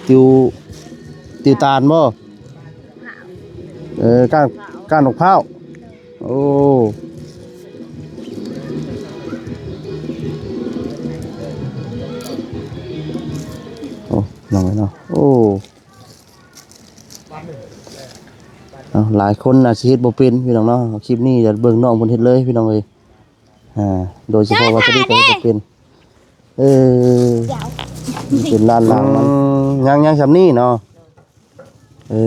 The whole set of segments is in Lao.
ຕິວ ຕິວຕານບໍ່? ເອີ ກ້ານ ກ້ານໝາກພ້າວ. ໂອ້ ໂອ້ ນ້ອງເອີຍເນາະ. ໂອ້ ເອົາ ຫຼາຍຄົນອາດຊິເຮັດບໍ່ເປັນພີ່ນ້ອງເນາະ. ຄລິບນີ້ຈະເບິ່ງນ້ອງເພິ່ນເຮັດເລີຍພີ່ນ້ອງເອີຍ. ອ່າ ໂດຍສະເພາະວ່າຕອນນີ້ກໍເຮັດບໍ່ເປັນ. ເອີ ເປັນລ້ານລາງມັນ. ອືມ ຍັງ ຍັງຊ່ຳນີ້ເນາະ. ເອີ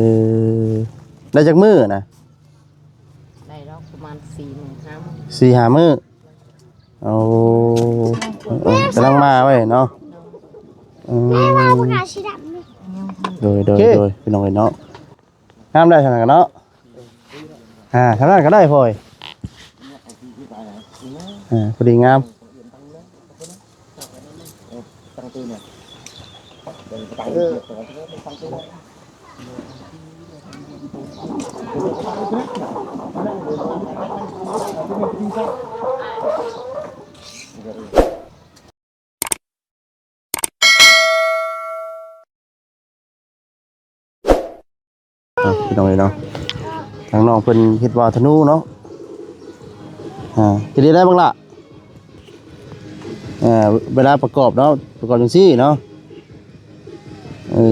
ໄດ້ຈັກມື້ນະ? ໄດ້ດອກປະມານສີ່ມື້ ຫ້າມື້ ສີ່ຫ້າມື້. ໂອ້ ເອີ ກຳລັງມາໄວ້ເນາະ. ອືມ ໂດຍ ໂດຍ ໂດຍ ພີ່ນ້ອງເອີຍເນາະ. ງາມໄດ້ຊັ້ນນະເນາະ. ອ່າ ເທົ່ານັ້ນກໍໄດ້ ພໍ່ເອີຍ. ອ່າ ພໍດີງາມ. ອ່ະ ພີ່ນ້ອງເອີຍເນາະ, ທາງນ້ອງເພິ່ນເຮັດວ່າວທະນູເນາະ. ອ່າ ເຮັດໄດ້ບັກຫຼະ? ອ່າ ເວລາປະກອບເນາະ, ປະກອບຈັ່ງຊີ້ເນາະ. ເອີ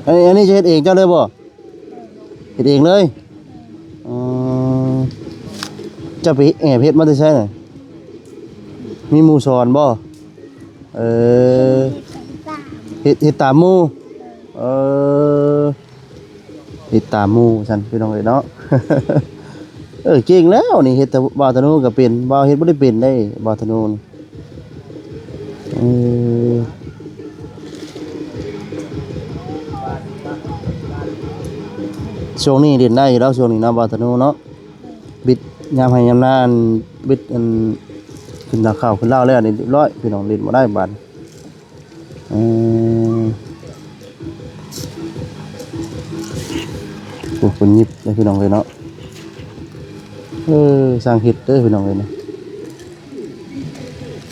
ອັນ ອັນນີ້ຈະເຮັດເອງເຈົ້າເລີຍບໍ່? ເຮັດເອງເລີຍ? ອໍ ເຈົ້າໄປແອບເຮັດມາແຕ່ໃສນະ? ມີໝູ່ສອນບໍ່? ເອີ ເຮັດ ເຮັດຕາມໝູ່. ເອີ ເຮັດຕາມໝູ່ຊັ້ນ ພີ່ນ້ອງເອີຍເນາະ. ເອີ ເກັ່ງແລ້ວນີ້ ເຮັດແຕ່ ບ່າວທະນູກໍເປັນ, ບ່າວເຮັດບໍ່ໄດ້ເປັນເດ້ ບ່າວທະນູນີ້. ເອີ ຊ່ວງນີ້ຫຼິ້ນໄດ້ຢູ່ແລ້ວ ຊ່ວງນີ້ເນາະ ບ່າວທະນູເນາະ. ບິດຍາມໄຮ່ຍາມນາ ອັນ ບິດ ອັນ ຂຶ້ນນາເຂົ້າຂຶ້ນລາວແລ້ວນີ້ ຮຽບຮ້ອຍ ພີ່ນ້ອງ, ຫຼິ້ນບໍ່ໄດ້ບາດ. ເອີ ໂອ້ ເພິ່ນຫຍິບເດ້ ພີ່ນ້ອງເອີຍເນາະ. ເອີ ຊ່າງເຮັດເດີ ພີ່ນ້ອງເອີຍເນາະ,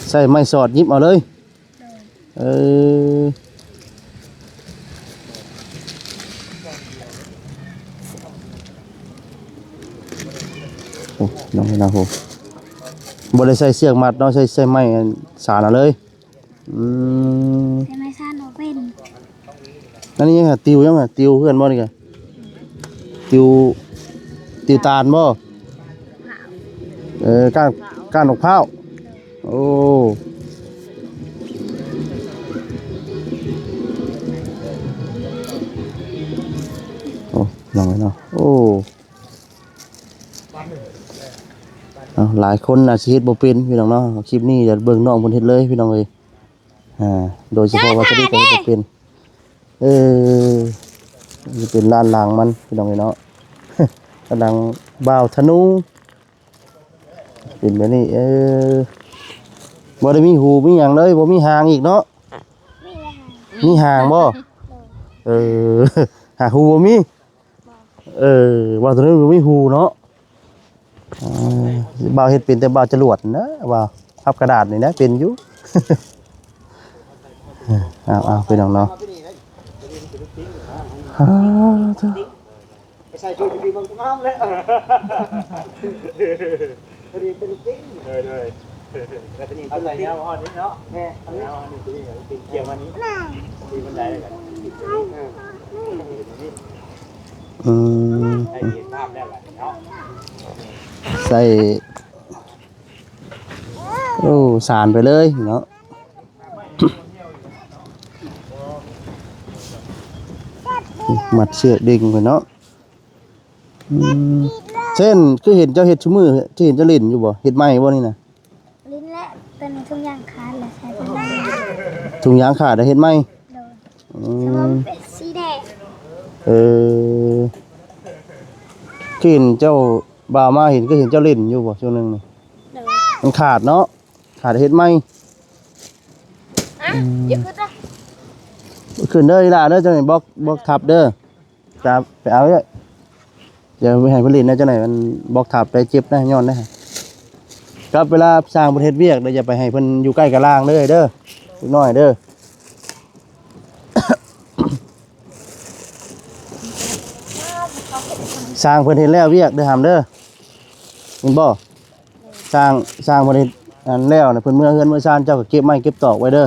ໃຊ້ໄມ້ສອດຫຍິບເອົາເລີຍ. ເອີ ໂອ້ ພີ່ນ້ອງເອີຍເນາະ, ໂອ້ ບໍ່ໄດ້ໃຊ້ເຊືອກມັດເນາະ, ໃຊ້ ໃຊ້ໄມ້ສານເອົາເລີຍ. ອືມ ແຕ່ໄມ້ຊານບໍ່ເປັນ. ອັນນີ້ຫຍັງຫະ? ຕິວຫຍັງຫະ? ຕິວເຮືອນບໍ່ນີ້ກະ? ຕິວ ຕິວຕານບໍ່? ເອີ ກ້ານ ກ້ານໝາກພ້າວ. ໂອ້ ໂອ້ ນ້ອງເອີຍເນາະ. ໂອ້ ເອົາ ຫຼາຍຄົນອາດຊິເຮັດບໍ່ເປັນ ພີ່ນ້ອງເນາະ. ຄລິບນີ້ຈະເບິ່ງນ້ອງເພິ່ນເຮັດເລີຍ ພີ່ນ້ອງເອີຍ. ອ່າ ໂດຍສະເພາະວ່າຕອນນີ້ກໍເຮັດບໍ່ເປັນ. ເອີ ນີ້ເປັນລ້ານລາງມັນ ພີ່ນ້ອງເອີຍເນາະ, ກຳລັງບ່າວທະນູ ເປັນແບບນີ້. ເອີ ບໍ່ໄດ້ມີຫູມີຫຍັງເລີຍ, ບໍ່ມີຫາງອີກເນາະ? ມີແຕ່ຫາງ. ມີຫາງບໍ່? ໂດຍ. ເອີ ຫາຫູບໍ່ມີ. ເອີ ບ່າວທະນູບໍ່ມີຫູເນາະ. ເອີ ບ່າວເຮັດເປັນແຕ່ບ່າວຈະຫຼວດນະ, ບ່າວພັບກະດາດນີ້ນະເປັນຢູ່. ເອົາໆ ພີ່ນ້ອງເນາະ. ໄປໃສ່ຊຸດທີ່ເບິ່ງງາມແລ້ວ. ພໍດີເປັນຈິງ. ໂດຍໆ. ແລ້ວຕອນນີ້ເພິ່ນໃສ່ຍາວຮອດນີ້ເນາະ. ແມ່ນ. ຍາວຮອດນີ້ ເປັນກຽມອັນນີ້. ມີບັນໄດແລ້ວກັນ. ອືມ ໃສ່ເຫັນພາບແລ້ວບັດນີ້ເນາະ. ໃສ່ ໂອ້ ສານໄປເລີຍເນາະ. ມັດເຊືອກດຶງໄປເນາະ. ອືມ ເຊັ່ນ ຄືເຫັນເຈົ້າເຮັດຊຸມື້ ເຈົ້າເຫັນເຈົ້າຫຼິ້ນຢູ່ບໍ່? ເຮັດໃໝ່ບໍ່ນີ້ນະ? ຫຼິ້ນແຫຼະ ຕົວນີ້ທຸງຢາງຂາດແລ້ວ ໃສ່ຕົວນີ້. ທຸງຢາງຂາດແລ້ວເຮັດໃໝ່? ໂດຍ. ອືມ ສະມອງເປັນສີແດງ. ເອີ ຄືເຫັນເຈົ້າບ່າວມາ ເຫັນ ຄືເຫັນເຈົ້າຫຼິ້ນຢູ່ບໍ່ຊ່ວງໜຶ່ງນີ້? ໂດຍ. ມັນຂາດເນາະ. ຖ້າໄດ້ເຮັດໃໝ່. ອ່ະ ອືມ ຢ່າຂຶ້ນເດີ ຂຶ້ນເດີອີ່ຫຼ້າເດີ, ຈັ່ງໃຫ້ບລັອກ ບລັອກທັບເດີ. ຕາມໄປເອົາເອີຍ, ຢ່າໄປໃຫ້ເພິ່ນຫຼິ້ນນະ, ຈັ່ງໃດມັນບລັອກທັບໄດ້ເຈັບນະ, ຍ້ອນນະ. ກັບເວລາຊ່າງເພິ່ນເຮັດວຽກເດີ, ຢ່າໄປໃຫ້ເພິ່ນຢູ່ໃກ້ກະລ່າງເດີ, ເດີ ເດັກນ້ອຍເດີ. ຊ່າງເພິ່ນເຮັດແລ້ວວຽກເດີຫຳເດີ ເຫັນບໍ່? ຊ່າງ ຊ່າງເພິ່ນເຮັດອັນແລ້ວນະ ເພິ່ນເມືອເຮືອນເມືອຊານ ເຈົ້າກໍເກັບໄມ້ເກັບຕອກໄວ້ເດີ.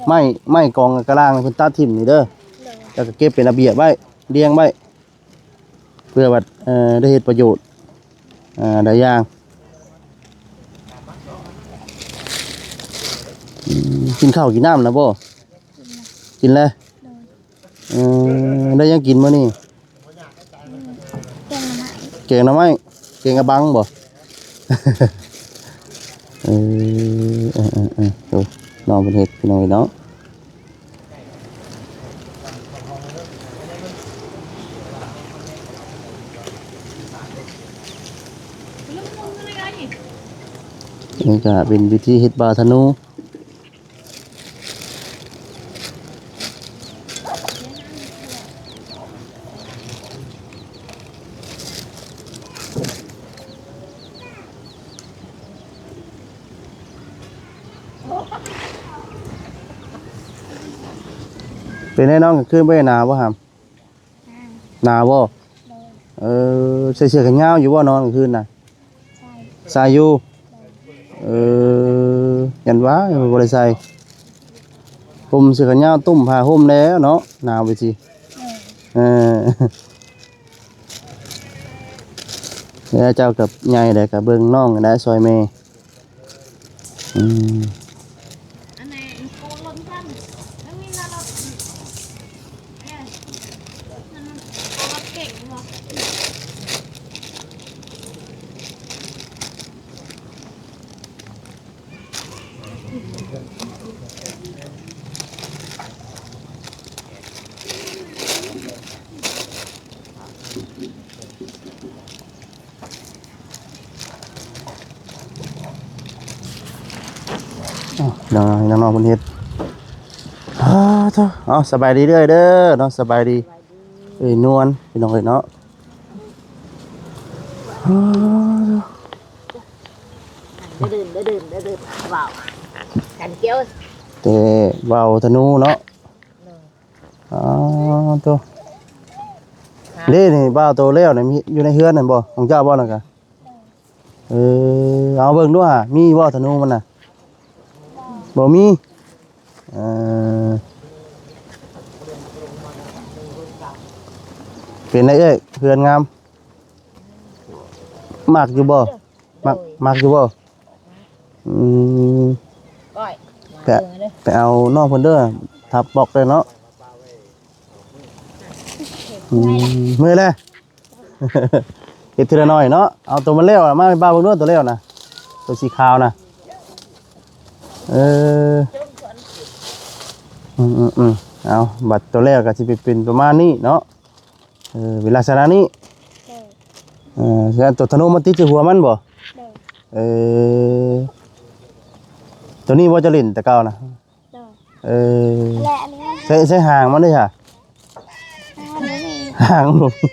ໄມ້ ໄມ້ກອງກະລ່າງເພິ່ນຕັດຖິ້ມນີ້ເດີ. ເຈົ້າກໍເກັບເປັນລະບຽບໄວ້ ລຽງໄວ້ ເພື່ອວ່າ ເອີ ໄດ້ເຮັດປະໂຫຍດ ເອີ ຫຼາຍຢ່າງ. ອືມ ກິນເຂົ້າກິນນ້ຳແລ້ວບໍ່? ກິນແລ້ວ. ເອີ ໄດ້ຫຍັງກິນມື້ນີ້? ແກງໜໍ່ໄມ້ ແກງໜໍ່ໄມ້ ແກງອະບັງບໍ່? ເອີ ເອີ ເອີ ເອີ ໂອ້ ນ້ອງເພິ່ນເຮັດ ພີ່ນ້ອງເອີຍເນາະ. ນີ້ກະເປັນວິທີເຮັດບ່າວທະນູ. ເປັນໄດນ້ອງ ກາງຄືນບໍ່ໄດ້ໜາວບໍ່ຫຳ? ໜາວບໍ່? ໂດຍ. ເອີ ໃສ່ເສື້ອແຂນຍາວຢູ່ບໍ່ນອນກາງຄືນນະ? ໃສ່ ໃສ່ຢູ່. ເອີ ຍັນວ່າບໍ່ໄດ້ໃສ່ ຫົ່ມເສື້ອແຂນຍາວ ຕຸ້ມຜ້າຫົ່ມແລ້ວເນາະ ໜາວໄປຕິ. ໂດຍ. ເອີ ແລ້ວເຈົ້າກໍໃຫຍ່ແລ້ວ ກໍເບິ່ງນ້ອງແຫຼະ ຊ່ອຍແມ່. ອືມ ອ້າວ ນ້ອງໆ ເພິ່ນເຮັດ ອ້າໂທ້ ເອົາ ສະບາຍດີເອື້ອຍເດີເນາະ ສະບາຍດີ ສະບາຍດີ ເອື້ອຍນວນ ພີ່ນ້ອງເອີຍເນາະ. ອ້າໂທ້ ເດີ່ນ ເດີ່ນ ເດີ່ນ ເວົ້າ ກັນກ່ຽວ ແຕ່ເວົ້າທະນູເນາະ. ໂດຍ. ອໍ ໂຕ ເດ້ນີ້ ບ່າວໂຕແລ້ວນີ້ ມີ ຢູ່ໃນເຮືອນນັ້ນບໍ່? ຂອງເຈົ້າບໍ່ນັ້ນກະ? ເອີ ເອົາເບິ່ງດູຫາ ມີບໍ່ທະນູມັນນະ? ບໍ່ມີ. ເອີ ເປັນໄດເອື້ອຍ ເຮືອນງາມ ມັກຢູ່ບໍ່? ມັກ ມັກຢູ່ບໍ່? ອືມ ໄປ ໄປເອົານ້ອງເພິ່ນເດີ ທັບບລັອກເດີເນາະ. ອືມ ເມື່ອຍແລ້ວ ເຮັດທີລະໜ້ອຍເນາະ. ເອົາໂຕມັນແລ້ວ ມາໃຫ້ບ່າວເບິ່ງດູ ໂຕແລ້ວນະ ໂຕສີຂາວນະ. ເອີ ອືມໆ ເອົາ ບັດໂຕແລ້ວກໍຊິເປັນປະມານນີ້ເນາະ. ເອີ ເປັນລັກສະນະນີ້. ໂດຍ. ເອີ ແລ້ວໂຕທະນູມັນຕິດຢູ່ຫົວມັນບໍ່? ໂດຍ. ເອີ ໂຕນີ້ບໍ່ ເຈົ້າຫຼິ້ນແຕ່ເກົ່ານະ? ໂດຍ. ເອີ ແລະອັນນີ້ ໃຊ້ ໃຊ້ຫາງມັນເດ້ຫະ? ຫາງບໍ່ມີ ຫາງບໍ່ມີ.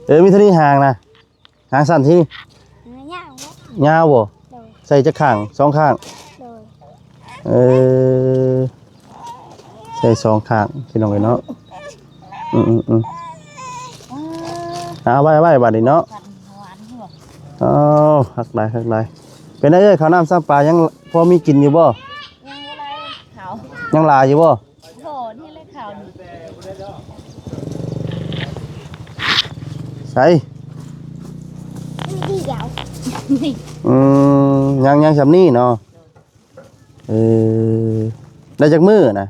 ເອີ ມີເທົ່ານີ້ຫາງນະ. ຫາງສັ້ນທີ່ນີ້ ຍາວບໍ່? ຍາວບໍ່? ໂດຍ. ໃສ່ຈັກຂ້າງ? ສອງຂ້າງ? ໂດຍ. ເອີ ໃສ່ສອງຂ້າງ ພີ່ນ້ອງເອີຍເນາະ. ອືມໆໆ ເອົາໄວ້ ໄວ້ບາດນີ້ເນາະ. ເອົາ ຄັກຫຼາຍ ຄັກຫຼາຍ. ເປັນໄດເອື້ອຍ ເຂົ້ານ້ຳຊຳປາ ຍັງພໍມີກິນຢູ່ບໍ່? ຍັງບໍ່ໄດ້ເຂົ້າ ຍັງຫຼາຍຢູ່ບໍ່? ບໍ່ ນີ້ແຫຼະເຂົ້ານີ້ ໃສ? ນີ້ດຽວ ອືມ ຍັງ ຍັງຊ່ຳນີ້ເນາະ. ເອີ ໄດ້ຈັກມື້ນະ?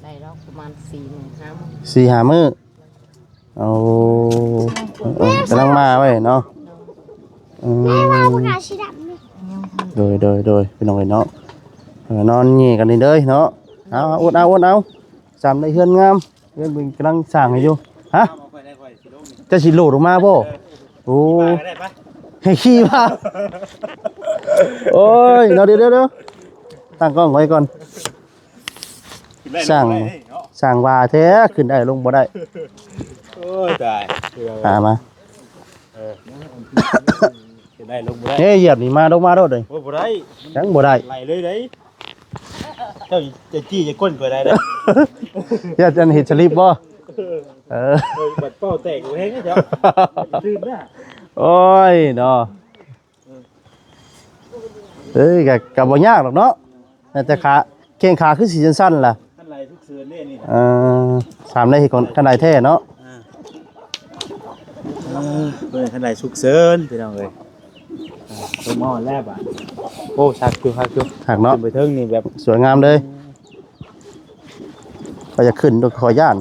ໄດ້ດອກປະມານສີ່ມື້ ຫ້າມື້ ສີ່ຫ້າມື້. ໂອ້ ເອີ ກຳລັງມາໄວ້ເນາະ. ເອີ ແມ່ວ່າບັກກາສີດຳນີ້ ໂດຍ ໂດຍ ໂດຍ ພີ່ນ້ອງເອີຍເນາະ. ເອີ ນອນແຫຍ່ກັນນີ້ເດີເນາະ. ເອົາ ອົດເອົາ ອົດເອົາ ຊ່ຳໄດ້ເຮືອນງາມ ເຮືອນເພິ່ນກຳລັງສ້າງໃຫ້ຢູ່. ຮະ? ເຈົ້າຊິໂດດອອກມາບໍ່? ໂອ້ ໃຫ້ຂີ່ມາ ໂອ້ຍ ເນາະ ດຽວໆ ຕັ້ງກ້ອງໄວ້ກ່ອນ. ສ້າງ ສ້າງວ່າແທ້ ຂຶ້ນໄດ້ລົງບໍ່ໄດ້. ໂອ້ຍ ຕາຍ ອ່າ ມາ ເອີ ຂຶ້ນໄດ້ລົງບໍ່ໄດ້. ເອີ ຢຽບນີ້ມາ ລົງມາໂລດເດ້. ໂອ້ຍ ບໍ່ໄດ້ ຍັງບໍ່ໄດ້ ໄຫຼເລີຍເດ້. ເຈົ້າຈະຈີ້ຈະກົ້ນຂ້ອຍໄດ້ເດ້. ຢ້ານເຮັດສະລິບບໍ່? ເອີ ເອີ ບັດເປົ້າແຕກແຮງເດ້ເຈົ້າ ຕື່ມນະ ໂອ້ຍເນາະ ເອີ ກໍ ກໍບໍ່ຍາກດອກເນາະ ໜ້າຈະຂາ ແຂ້ງຂາຄືຊິສັ້ນໆລະ ຄັນໄດສຸກເສີນເດ້ນີ້ ເອີ ສາມໄດ ຄັນໄດແທ້ເນາະ ອ່າ ເອີ ເບິ່ງຄັນໄດສຸກເສີນພີ່ນ້ອງເອີຍ ອ່າ ລົງມາຮອດແລ້ວບາດ ໂອ້ ຄັກຢູ່ ຄັກຢູ່ ຄັກເນາະ ຂຶ້ນໄປເທິງນີ້ແບບສວຍງາມເລີຍ ອືມ ຂ້ອຍຢາກຂຶ້ນ ຂ້ອຍຢ້ານ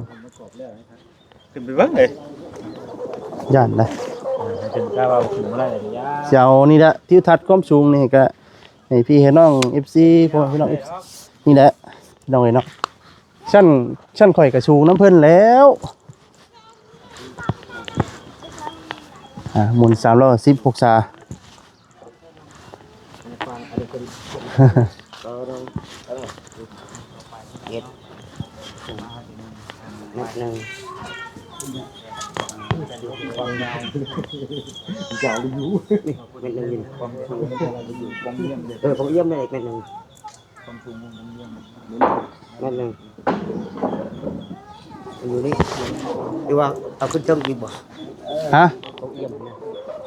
ຂຶ້ນໄປເບິ່ງເດ້ ຢ້ານເດ້ ເອີ ເຖິງກະວ່າຂຶ້ນບໍ່ໄດ້ເດ້ ຢ້ານ ຊິເອົານີ້ແຫຼະ ທິວທັດຄວາມສູງນີ້ກະໃຫ້ພີ່ໃຫ້ນ້ອງ ເອັຟຊີ ພໍ່ແມ່ພີ່ນ້ອງ ເອັຟຊີ ນີ້ແຫຼະ ພີ່ນ້ອງເອີຍເນາະ ຊັ້ນ ຊັ້ນຂ້ອຍກະສູງນຳເພິ່ນແລ້ວ ອ່າ ໝູນສາມຮ້ອຍຫົກສິບອົງສາ ເຈັດ ແມັດໜຶ່ງ ນີ້ ແມັດໜຶ່ງຢູ່ນີ້ ເອີ ຂອງຢ້ຽມໄດ້ອີກແມັດໜຶ່ງ ແມັດໜຶ່ງ ມັນຢູ່ນີ້ ຫຼືວ່າເອົາຂຶ້ນເທິງອີກບໍ່? ຮະ? ຂອງຢ້ຽມນະ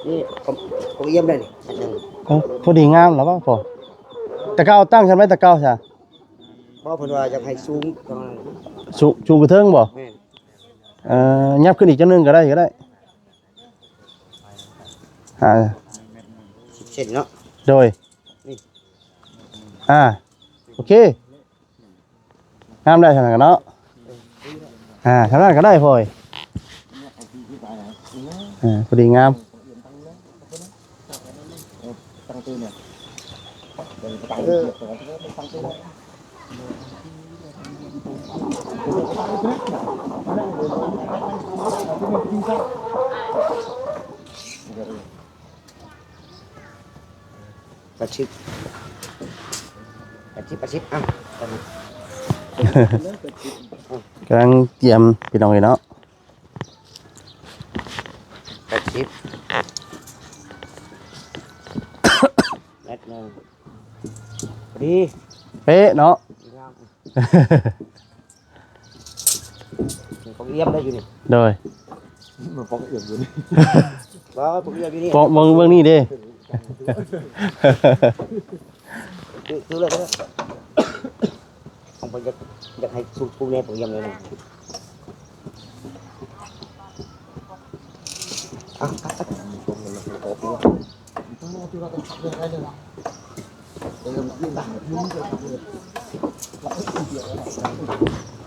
ນີ້ຂອງ ຂອງຢ້ຽມໄດ້ນີ້ ແມັດໜຶ່ງ ໂອ້ ພໍດີງາມແລ້ວບໍ່ພໍ? ແຕ່ເກົ່າຕັ້ງຊັ້ນໄວ້ແຕ່ເກົ່າຊະ ບໍ່ ເພິ່ນວ່າຢາກໃຫ້ສູງ ສູງ ສູງໄປເທິງບໍ່? ແມ່ນ ເອີ ຫຍັບຂຶ້ນອີກຈັກໜຶ່ງກໍໄດ້ ກໍໄດ້ ອ່າ ສິບເຊັນເນາະ ໂດຍ ນີ້ ອ່າ ໂອເຄ ງາມໄດ້ເທົ່ານັ້ນກໍເນາະ ອ່າ ເທົ່ານັ້ນກໍໄດ້ພອຍ ອ່າ ພໍດີງາມ ກະຊິບ ກະຊິບ ກະຊິບ ອ່ະ ກຳລັງກຽມ ພີ່ນ້ອງເອີຍເນາະ ກະຊິບ ແມັດໜຶ່ງ ພໍດີ ເປະເນາະ ດີງາມ ຂອງຢ້ຽມໄດ້ຢູ່ນີ້ ໂດຍ ມັນຂອງຢ້ຽມຢູ່ນີ້ ບໍ່ ຂອງຢ້ຽມຢູ່ນີ້ ເບິ່ງ ເບິ່ງນີ້ເດ້ ຄື ຄືເລີຍ ຂອງເພິ່ນຢາກ ຢາກໃຫ້ສູງໆແດ່ ຂອງຢ້ຽມເລີຍນະ ອ່ະ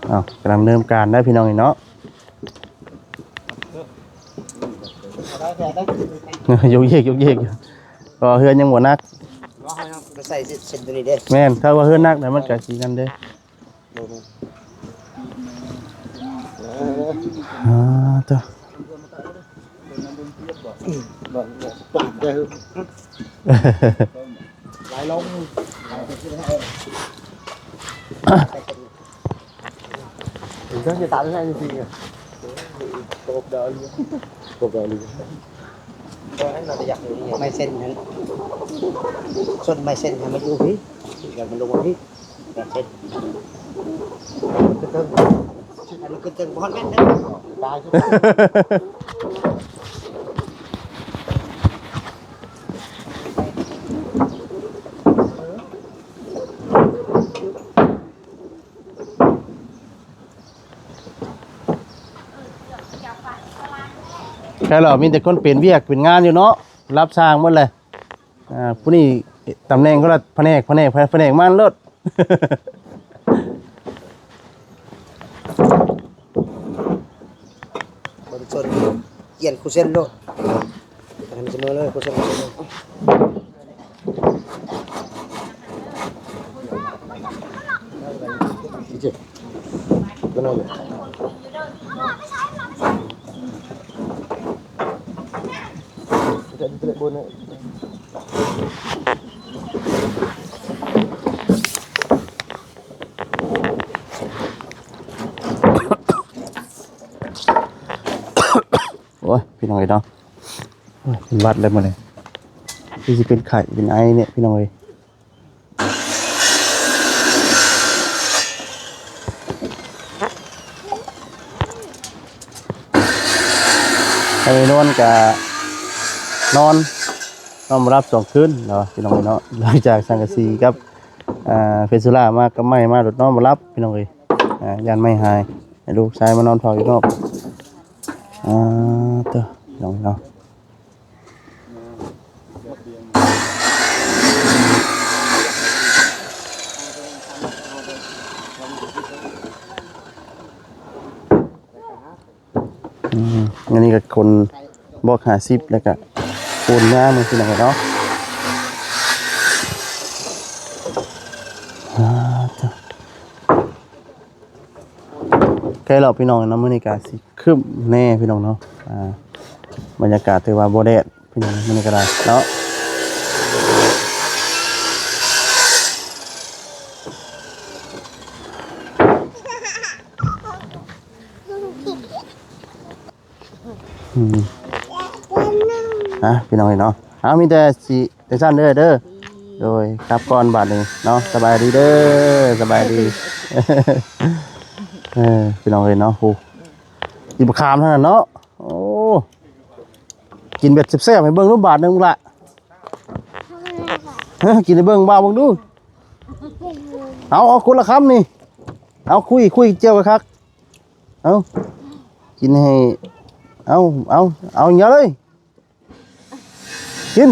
ອ້າວ ກຳລັງດຳເນີນການໄດ້ພີ່ນ້ອງເອີຍເນາະ ຍົກເຢກ ຍົກເຢກຢູ່ ເພາະວ່າເຮືອນຍັງບໍ່ໜັກ ໃສ່ເສັ້ນໂຕນີ້ເດ້ ແມ່ນ ຖ້າວ່າເຮືອນໜັກນະ ມັນກະຊິນັ້ນເດ້ ອ່າ ໂຕ ຫຼາຍລົງ ເດີນຈະຕາມໃຫ້ຈິງໆ ໂກບດອນ ໂກບດອນ ໄມ້ເສັ້ນຫັ້ນ ສົ້ນໄມ້ເສັ້ນໃຫ້ມັນຢູ່ພີ້ ແລ້ວມັນລົງມາພີ້ ແບບເຊັ່ນ ຂຶ້ນເທິງ ອັນນີ້ຂຶ້ນເທິງບໍ່ຮອດແມັດເດີ ຕາຍ ແລ້ວມີແຕ່ຄົນເປັນວຽກເປັນງານຢູ່ເນາະ ຮັບຊ່າງໝົດແຫຼະ. ອ່າ ຜູ້ນີ້ຕຳແໜ່ງຄົນລະພະແນກ ພະແນກ ພະແນກມັນໂລດ ເບິ່ງຊົນ ກຽນຄູ່ເສັ້ນໂລດ ໃຫ້ມັນສະເໝີເລີຍ ຄູ່ເສັ້ນ ຄູ່ເສັ້ນເລີຍ. ໂອ້ຍ ພີ່ນ້ອງເອີຍເນາະ ໂອ້ຍ ເປັນຫວັດແລ້ວມື້ນີ້ ຄືຊິເປັນໄຂ້ເປັນໄອແດ່ພີ່ນ້ອງເອີຍ. ໄອ້ນວນກະນອນ ນອນບໍ່ຫຼັບສອງຄືນເນາະ ພີ່ນ້ອງເອີຍເນາະ. ຫຼັງຈາກສັງກະສີກັບ ອ່າ ເຟຊູລາມາກັບໄມ້ມາ ໂດດນອນບໍ່ຫຼັບ ພີ່ນ້ອງເອີຍ. ອ່າ ຢ້ານໄມ້ຫາຍ ໃຫ້ລູກຊາຍມານອນເຝົ້າຢູ່ນອກ. ອ່າ ເຕີ ພີ່ນ້ອງເນາະ. ອືມ ອັນນີ້ກໍຄົນບອກຫ້າສິບ ແລ້ວກໍໂອນງາມ ພີ່ນ້ອງເນາະ. ອ່າ ເຕີ ໃກ້ແລ້ວ ພີ່ນ້ອງເນາະ. ມື້ນີ້ກໍຊິຄຶ້ມແດ່ ພີ່ນ້ອງເນາະ. ອ່າ ບັນຍາກາດຖືວ່າບໍ່ແດດ ພີ່ນ້ອງ ມື້ນີ້ກໍໄດ້ເນາະ. ອືມ ອ່ະ ພີ່ນ້ອງເອີຍເນາະ. ເອົາ ມີແຕ່ຊິ ຈັ່ງຊັ້ນເດີ ເດີ ໂດຍ ກັບກ່ອນບາດນີ້ເນາະ. ສະບາຍດີເດີ ສະບາຍດີ. ເອີ ພີ່ນ້ອງເອີຍເນາະ. ໂຫ ກິນບັກຂາມເທົ່ານັ້ນເນາະ. ໂອ້ ກິນແບບແຊບໆ ໃຫ້ເບິ່ງດູບາດໜຶ່ງລະ. ເອີ ກິນໃຫ້ເບິ່ງ ບ່າວເບິ່ງດູ. ເອົາ ເອົາຄົນລະຄຳນີ້. ເອົາ ຄຸຍ ຄຸຍ ຈຽວໄວ້ຄັກ. ເອົາ ກິນໃຫ້ ເອົາ ເອົາ ເອົາຢ່າເລີຍ. ກິນ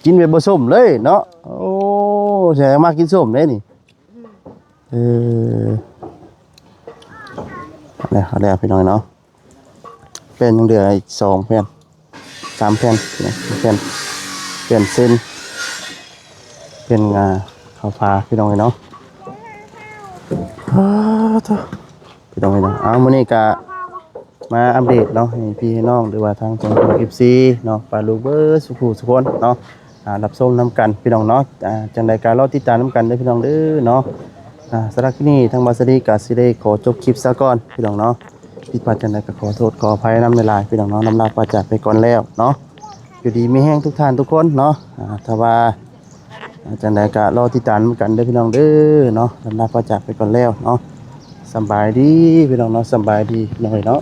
ກິນແບບບໍ່ສົ້ມເລີຍເນາະ. ໂອ້ ແສດງວ່າກິນສົ້ມເດ້ນີ້. ເອີ ເອົາແລ້ວ ເອົາແລ້ວ ພີ່ນ້ອງເນາະ. ແປ້ນຍັງເຫຼືອອີກສອງແຜ່ນ ສາມແຜ່ນ ແຜ່ນ ແຜ່ນເສັ້ນ ແຜ່ນ ອ່າ ເຂົ້າຝາ ພີ່ນ້ອງເອີຍເນາະ. ອ້າ ໂທ້ ພີ່ນ້ອງເອີຍເນາະ. ເອົາ ມື້ນີ້ກະມາອັບເດດເນາະ ໃຫ້ພີ່ໃຫ້ນ້ອງ ຫຼືວ່າທາງເພື່ອນເອັຟຊີເນາະ ປ້າລຸງເບິດສູ່ຜູ້ສູ່ຄົນເນາະ ອ່າ ຮັບຊົມນຳກັນ ພີ່ນ້ອງເນາະ. ອ່າ ຈັ່ງໃດກະລໍຕິດຕາມນຳກັນເດີ ພີ່ນ້ອງເດີເນາະ. ອ່າ ສຳລັບຄລິບນີ້ ທາງບ່າວສາລີກະຊິໄດ້ຂໍຈົບຄລິບຊະກ່ອນ ພີ່ນ້ອງເນາະ. ຜິດພາດຈັ່ງໃດກໍຂໍໂທດຂໍອະໄພນຳຫຼາຍໆ ພີ່ນ້ອງເນາະ. ລຳລາພາຈາກໄປກ່ອນແລ້ວເນາະ. ຢູ່ດີມີແຮງທຸກທ່ານທຸກຄົນເນາະ. ອ່າ ຖ້າວ່າ ອ່າ ຈັ່ງໃດກໍລໍຕິດຕາມນຳກັນເດີ ພີ່ນ້ອງເດີເນາະ. ລຳລາພາຈາກໄປກ່ອນແລ້ວເນາະ. ສຳບາຍດີ ພີ່ນ້ອງເນາະ ສຳບາຍດີ ພີ່ນ້ອງເອີຍເນາະ.